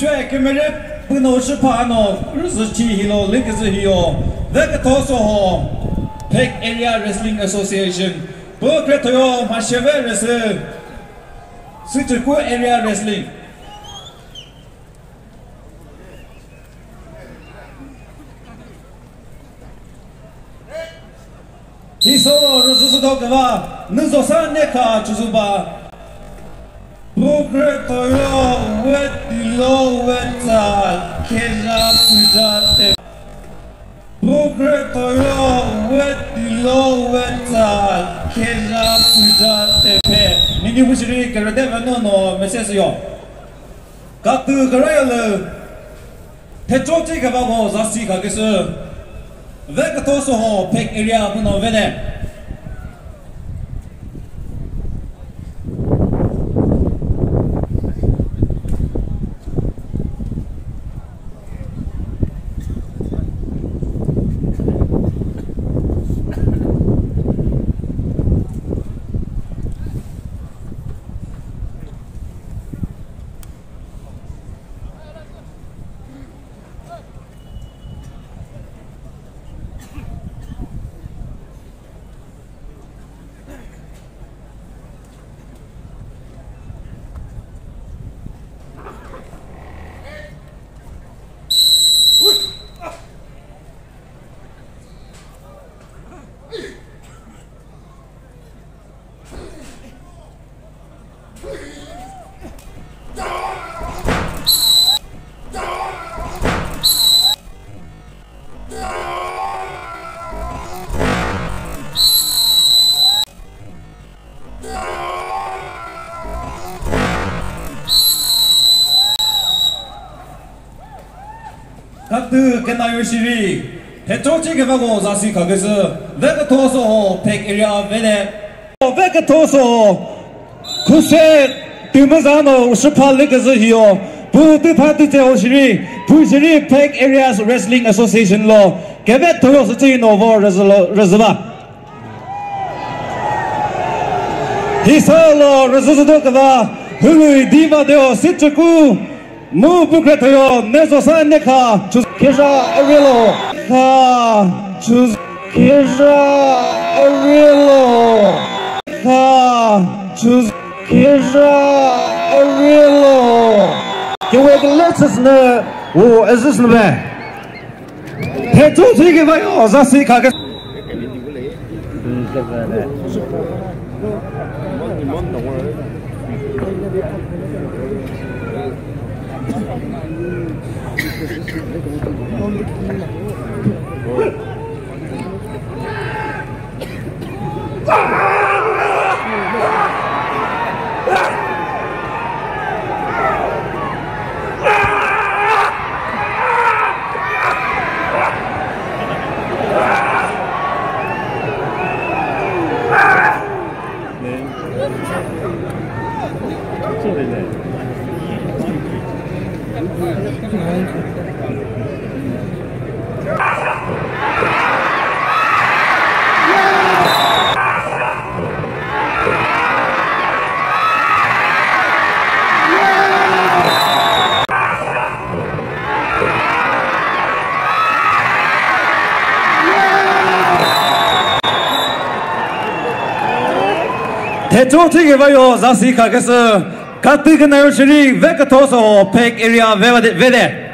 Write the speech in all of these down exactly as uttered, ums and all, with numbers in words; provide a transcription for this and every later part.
Shwe kümüre püno shüpha no rüzü chi hilo lüküzü hiyo. Vekütho Soho, Phek Area Wrestling Association. Pu krethoyo mhasheve rüzü. Süchüku Area Wrestling. Hi solo rüzü südo küva, nüzosa nekha chüzüba. Pu krethoyo, wetilo, wetsa, kheza, puja, te. Pu krethoyo, wetilo, wetsa, kheza, puja, tepe. Nini hushiri kerede veno no message yo. Katü karayalı. Thecho chi kebako zasi khaküsü. Vekütho Soho Phek Area püno vene. Katü kenayo shiri, thecho chi kebako zasi khaküsü, Vekütho Soho Phek Area vene. Vekütho Soho, khuse tümüza no shüpha lüküzü hiyo, pu tüpha tütse o shiri, pu shiri Phek Area Wrestling Association lo, kevethoyo sütsi no vo rüzü lo, rüzüva. Hi solo rüzü südo küva, hülü diva deo süchüku, mu pu krethoyo, nüzosa nekha, chuz kheza arilo. Kha, chuz kheza arilo. Kha, chuz kheza arilo. Kewe kele tsüsnü, u ezüsnü be. Thecho chi kevayo zasi khaküsü. Thecho chi kevayo zasi khaküsü, katü kenayo shiri Vekütho Soho Phek Area veva de, vede.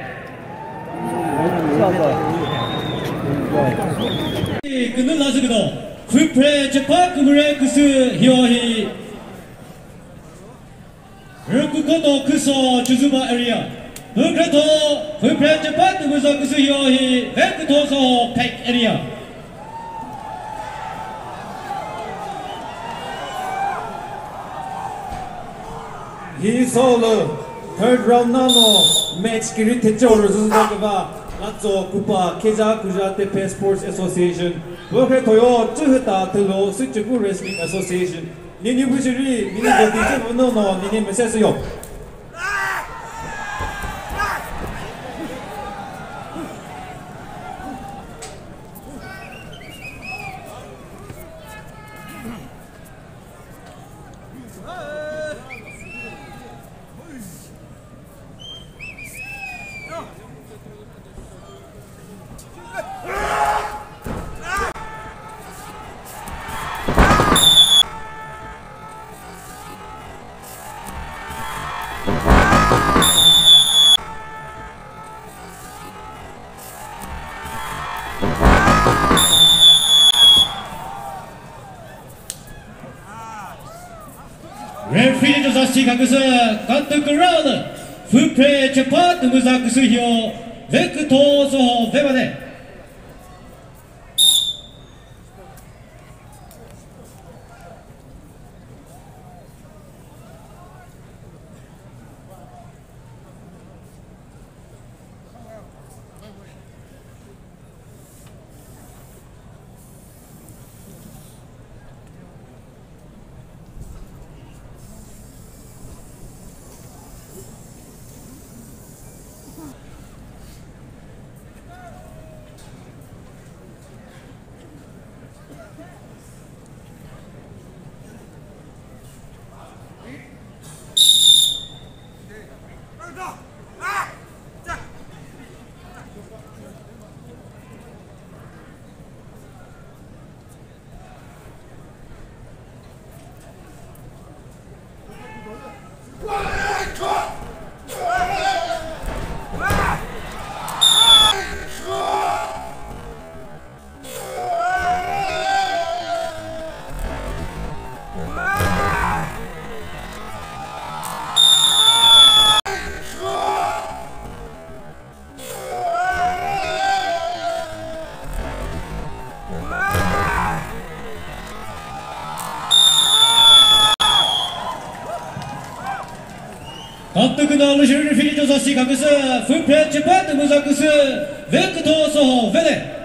Künü lazü küdo. Khüpre chepa kümüre küsü hiyo hi. Rükukoto küso Chozuba area. Hükretho, hüpre chepa tümüzo küsü hiyo hi, Vekütho Soho Phek area. Hi solo, third round nano, match kiri thecho rüzüzü küva, Latso Kupa, Kheja Kuja Tepe Sports Association, Veküthoyo, Chühüta Thülo, Süchüku Wrestling Association, Nini bujiri, nini goti che no no, nini message yo. Kaküsü katü küralü, füpre chepa tümüza küsü hio, ve kütho soho ve bade. Katü küna lü shiri fili josa si kaküsü, füpre chepa tümüza küsü, ve kütho soho vele.